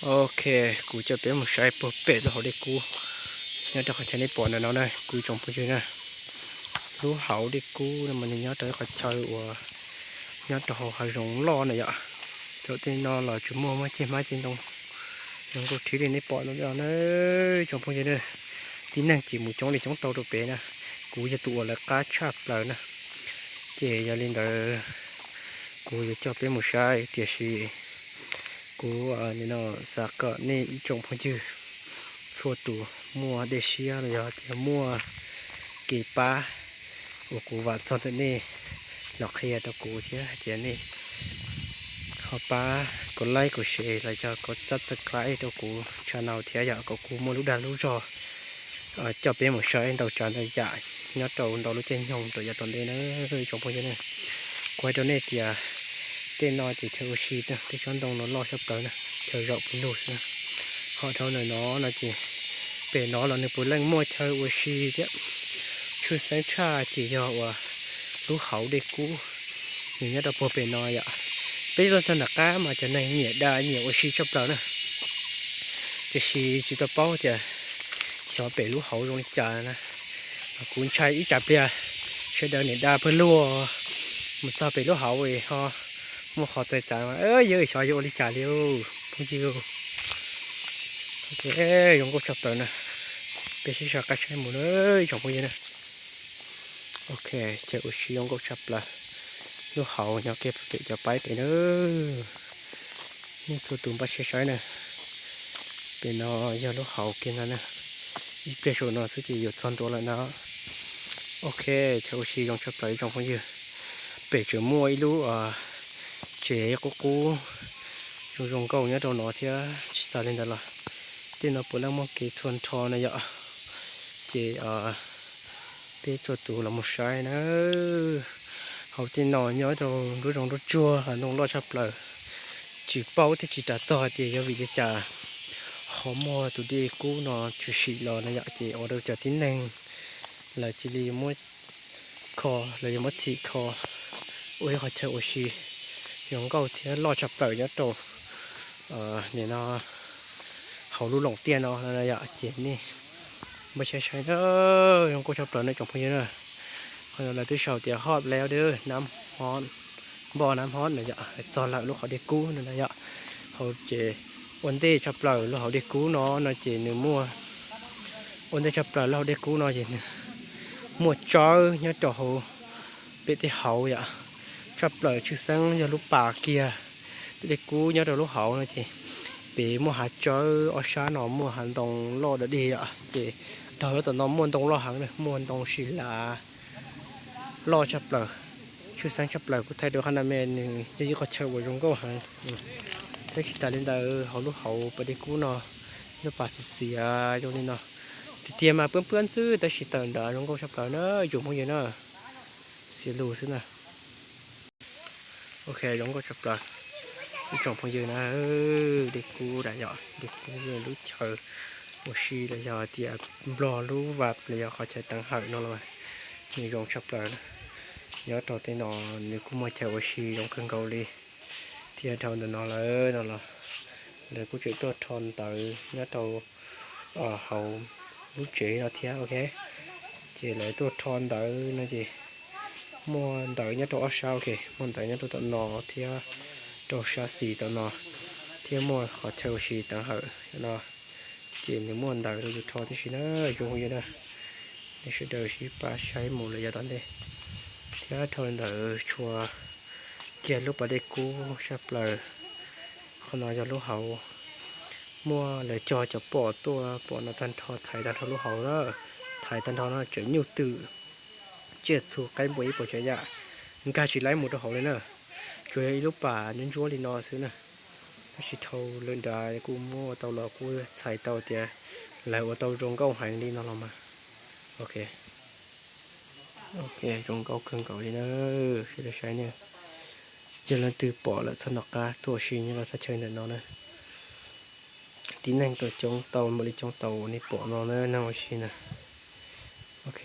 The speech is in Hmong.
Ok, kuv coj peb mus saib puag pem lub hauv dej kub nyob rau qhov chaw nej pom ntawm no na kuv tsoom phooj ywg na. Lub hauv dej kub no mas nws nyob rau ib qhov chaw uas nyob rau hauv hav zoov loj na yom. Thaum tej no los tsis muaj muaj ceg hmab ceg ntoo zoo nkauj thiab li nej pom no na tsoom phooj ywg na. Tib neeg ces mus coob li coob tau rau pem na. Kuv yog tus uas lawv qab tshaj plaws na. Ces yog li ntawd kuv yuav coj peb mus saib tiam sis kuv nim no xav kom nej ib tsoom phooj ywg txhua tus muaj dej siab los yog tias muaj kev pab uas kuv vam txog ntawm nej los qhia rau kuv thiab hais tias nej ho pab kom like kom share los yog kom subscribe rau kuv channel thiab yom kom kuv muaj lub dag lub zog coj peb mus saib ntau tsav ntau yam nyob rau ntau lub caij nyoog rau yav tom ntej na tsoom phooj ywg na. Kuv hais rau nej tias tej no ces chaw ua si tej tsob ntoo no loj tshaj plaws na, chaw zaum pus lug xwb na. Ho dhau ntawm no no ces pem no los nws puav leej muaj chaw ua si thiab. Tshwj xeeb tshaj ces yog uas lub hauv dej kub nws nyob rau puag pem no yom. Peb tuaj txog nram qab mas cov neeg nyiam da nyiam ua si tshaj plaws na. Tiam sis tsis tau paub tias xyov pem lub hauv zoo li cas na. Kuv ntshai ib tsam pliag sawv daws niam da pawg luag mus txog pem lub hauv ho muaj qhov txawv txav mas yog xyov yuav ua li cas li phooj ywg. Zoo nkauj tshaj plaws na. Peb sib sab qab saib mus na tsoom phooj ywg na. Ok, chaw ua si zoo nkauj tshaj plaws. Lub hauv nyob kiag pem cov paib pem na. Nej txhua tus npaj siab saib na. Pem no yog lub hauv kiag no na. Ib pliag saum no xwb ces yuav txog ntua lawm na. Ok, chaw ua si zoo tshaj plaws ib tsoom phooj ywg. Pem tseem muaj ib lub tsev qub qub zoo zoo nkauj nyob rau no thiab tsis tas li ntawd los tej no puav leej muaj kev txhua nrho na yom. Ces peb txhua tus los mus saib na. Hauv tej no nyob rau nruab zoov nruab tsuag hav ntoo loj tshaj plaws. Tsis paub thiab tsis ras txog hais tias yog vim li cas ho muaj tus dej kub no tshwm sim los na yom ces ua rau cov tib neeg lawv cia li muab kho, lawv yuav muab txhim kho ua ib qhov chaw ua si zoo nkauj thiab loj tshaj plaws nyob rau nim no hauv lub loom tiaj no yom. Ces nej npaj siab saib na, zoo nkauj tshaj plaws na tsoom phooj ywg na. Qhov no lawv twb sau tias hot leo dab nab hot, npoj nab hot no yom, txog lawm lub qhov dej kub no na yom. Hauv ces ua ntej tshaj plaws lub hauv dej kub no no ces nws muaj, ua ntej tshaj plaws lub hauv dej kub no ces nws muaj tsawb nyob rau hauv pem tej hauv yom. Tshaj plaws tshwj xeeb yog lub pas kiag tej dej kub nyob rau lub hauv no ces pem muaj hav tsawb ob sab no muaj hav ntoo loj dog dig yom. Ces dhau lawm tom no muaj ntoo loj heev, muaj ntoo si lav loj tshaj plaws, tshwj xeeb tshaj plaws. Kuv thaij rau qhov no mas nws yog ib qhov chaw uas zoo nkauj heev. Thiab tsis tas li ntawd hauv lub hauv pas dej kub no, lub pas xiav xiav zoo li no, tiag tiag mas pwb pwb xwb tab sis tawm nrad zoo nkauj tshaj plaws na tsoom phooj ywg na. Xiav lus xwb na. Ok, zoo nkauj tshaj plaws ib tsoom phooj ywg na. Dej kub na yom, dej kub lub chaw ua si los yog tias Nplog lub vas los yog qhov chaw teev hawm no los nws zoo tshaj plaws. Nyob rau tej no nws kuj muaj chaw ua si zoo kawg nkaus li. Thiab dhau ntawm no lawm no los lawv kuj tseem tuaj rho ntawv nyob rau hauv lub tsev no thiab ok. Ces lawv tuaj rho ntawv no ces muaj ntawv nyob rau ob sab ok, muaj ntawv nyob rau tom no thiab rau sab xis tom no, thiab muaj qhov chaw ua si teev hawm no. Ces nws muaj ntawv rau yus rho tib si na, zoo yom na. Nej sawv daws sib pab saib mus lawm yav tom ntej. Thiab dhau ntawd tshuav kiag lub pas dej kub tshaj plaws. Qhov no yog lub hauv, muaj lawv cog cov pom tuaj pom no tag nrho, thaiv tag nrho lub hauv na. Thaiv tag nrho no tseem nyuj twm, tsiaj txhu qaib npua ib puas tsav yam nkag tsis laib mus rau hauv li na. Tsuas yog ib lub pas ntsuab ntsuab li no xwb na. Tab sis dhau lawm nrad kuj muab ua tau los kuj txhais tau tias lawv ua tau zoo nkauj heev li no los mas. Ok, ok, zoo nkauj kawg nkaus li na. Sawv daws saib ne, yog leej twg pom lawm txhob nco qab tuaj ua si nyob rau thaj chaw ntawm no na. Tib neeg tuaj coob tau mam li coob tau uas nej pom no na, neeg ua si na. Ok.